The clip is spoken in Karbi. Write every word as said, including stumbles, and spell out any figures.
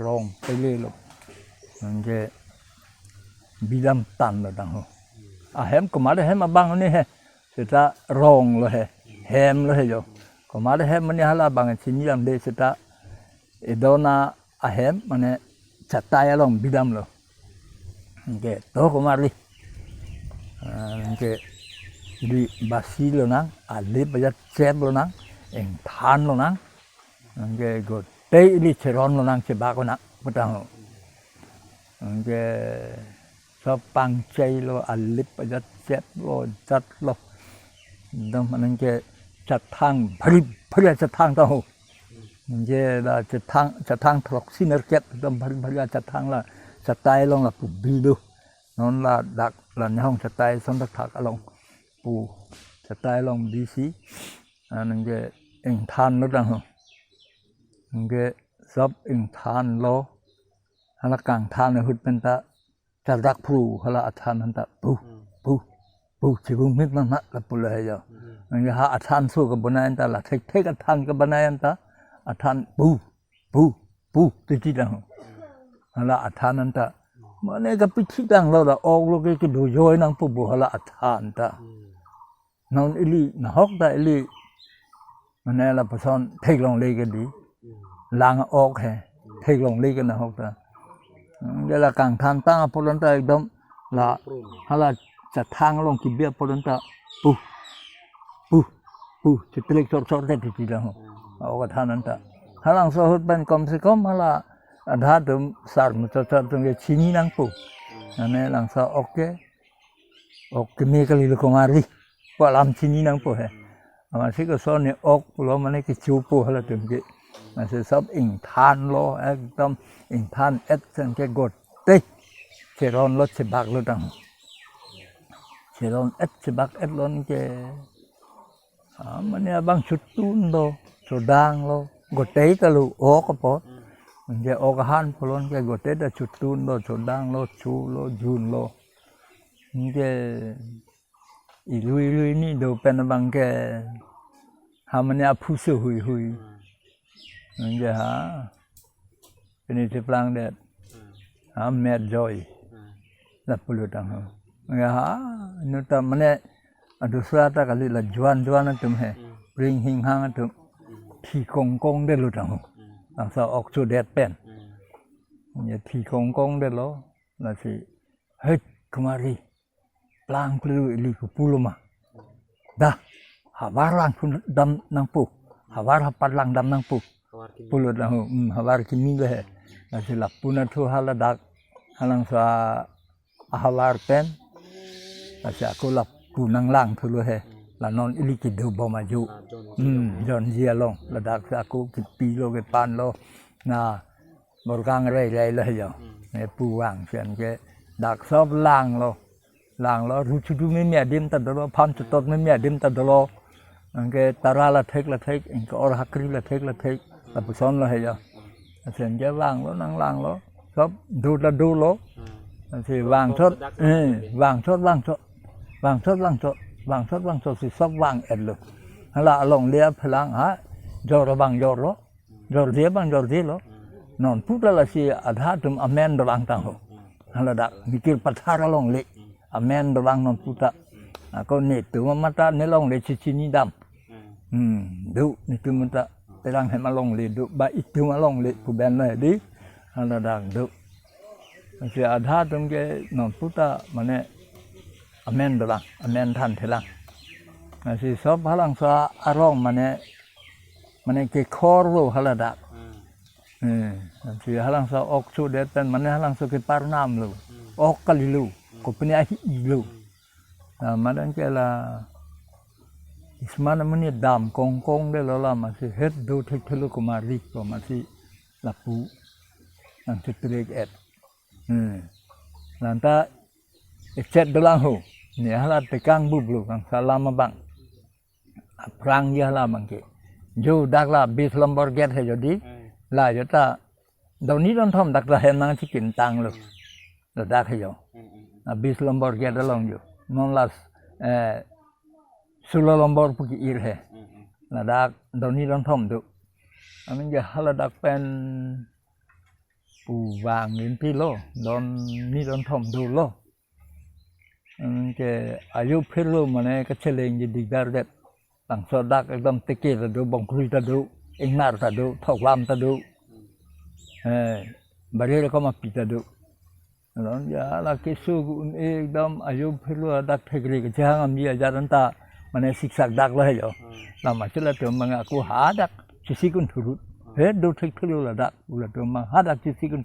rong pele lo. Anke bidam tan lo tang ho. Ahem komat ahem abang ne he. Seta rong lo he. Hem lo he jo. Komat ahem mane hala abang chini lam de seta edona ahem mane chatai along bidam lo. Anke to komat ri. Ah, anke ili basi lonang, alip ajat chep lonang, ingthan lonang. Anke gotei ili cheron lonang, chebak lonang pu tang ho. Anke sob pangchai lo, alip ajat chep lo, jat lo. Dam anke chathang bhari bhari chathang tang ho. Anke la chathang, chathang throksi nerkep dam bhari bhari chathang la chatai along lapu bi do. Non ladak la nehong chatai ason thakthak along pu chatai along bisi. Anke ingthan lo tang ho. Anke sob ingthan lo. Hala kangthan ahut pen ta chardak phru hala athan anta pu pu pu chibung mit ma ma lapu lo he jo. Anke ha athan so kabonai anta la thekthek athan kabonai anta athan pu pu pu titi tang ho. Hala athan anta mane kapithi tang lo la ok lo ke kedo joi nangpo bo hala athan ta. Non ili nahok ta ili mane lapuson theklongle ke di. Lang ok he. Theklongle ke nahok ta. Hmm, de la kangthan tang apot anta ekdom la hala chathang along kebi apot anta pu pu pu chetrek chor chor te titi tang ho. Ok athan anta. Halangso ahut pen kom se kom hala adha atum sar muchot chot atum ke chini nangpo. Mane langso ok ke ok keme kali lo komat ri pu alam chini nangpo he. Amatsi koson ne ok pulo mane kecho po halatum ke. Amatsi sob ingthan lo, ekdom ingthan et sen ke gotei cheron lo, chebak lo tang. Cheron et chebak et lo anke. Ah, mane abang chotun lo, chodang lo, gotei ta lo ok apot. Anke ok ahan pulo anke gotei ta chotun lo, chodang lo, cho lo, jun lo. Anke ilui ilui ni do pen abang ke ha mane aphu so hui hui. Anke ha pini cheplang det. Ha met joi. Lapu lo tang ho. Anke ha nu ta mane adusra ta kali la juan juan atum he. Pring hinghang atum. Thi kongkong det lo tang ho. Langso ok chodet pen. Ya thi kongkong det lo. Lasi het komat ri. Plang klu ili kepu lo ma. Dah, havar lang pun dam nangpo. Havar hapat lang dam nangpo. Havar kimi. Pulo tang ho, hmm, havar kimi le he. Lasi lapu nathu haladak halangso ahavar pen. Lasi ako lapu nanglang thu lo he. La non ili kedo bom ajo. Ah, John G. Hmm, along. John G along. Ladak si ako kepi lo kepan lo. Na Borkang rei rei lo he jo. Hmm. Ne pu vang sen ke dak sob lang lo. Lang lo, ru chudu meme adim ta dolo, phan chutot meme adim ta dolo. Anke tara la thek la thek, anke or hakri la thek la thek, lapuson lo he jo. Sen ke vang lo, nanglang lo. Sob do la do lo. Hmm. Si vang chot, eh, vang chot, vang chot. Vang chot, vang chot. Vang chot, vang chot, si sob vang et lo. Hala alongle aphelang ha, jor abang jor lo. Jor je abang jor je lo. Non puta lasi adha atum amen dolang tang ho. Haladak Mikir Pathar alongle. Amen dolang non puta. Ako netum mata ne longle chichini dam. Hmm, do netum mata terang hem alongle do ba itum alongle pu ben lo di. Haladak do. Lasi adha atum ke non puta mane amen dolang, amen than thelang. Lasi sob halangso arong mane, mane kekhor lo haladak. Hmm. Eh, lasi halangso ok chodet pen mane halangso keparnam lo. Hmm. Ok kali lo, hmm, kopine ahi lo. Hmm. Ah, madan ke la isman amonit dam kongkong det lo la amatsi het do thekthelo komat ri ko amatsi lapu nangchetrek et. Hmm. Lanta echet dolang ho. Ne hala tekang bublu kangsalam abang. Aphrang ya hala abang ke. Jo dak la bis lombor gate he jo di. Hmm. La jo ta doni don thom dak ta hem nangchekintang lo. Hmm. Ladak he jo. Hmm, hmm, hmm. Ah, bis lombor gate along jo. Non las, eh, sulo lombor pu ke-ir he. Hmm, hmm. Ladak doni don thom do. Amin ke haladak pen pu vang rinti lo, don ni don thom dolo. Anke ajo phirlo mane kacheleng ji dikdar det. Langsot dak ekdom teke ta do, bongkrui ta do, ingnar ta do, thoklam ta do. Eh, bari rokom api ta do. Non ja la keso un ekdom ajo phirlo dak thekre kachehang ami ajar anta mane siksak dak lo he jo. Lama chula to mang aku hadak chesik un thurut. He do thek phirlo ladak ula to mang hadak chesik un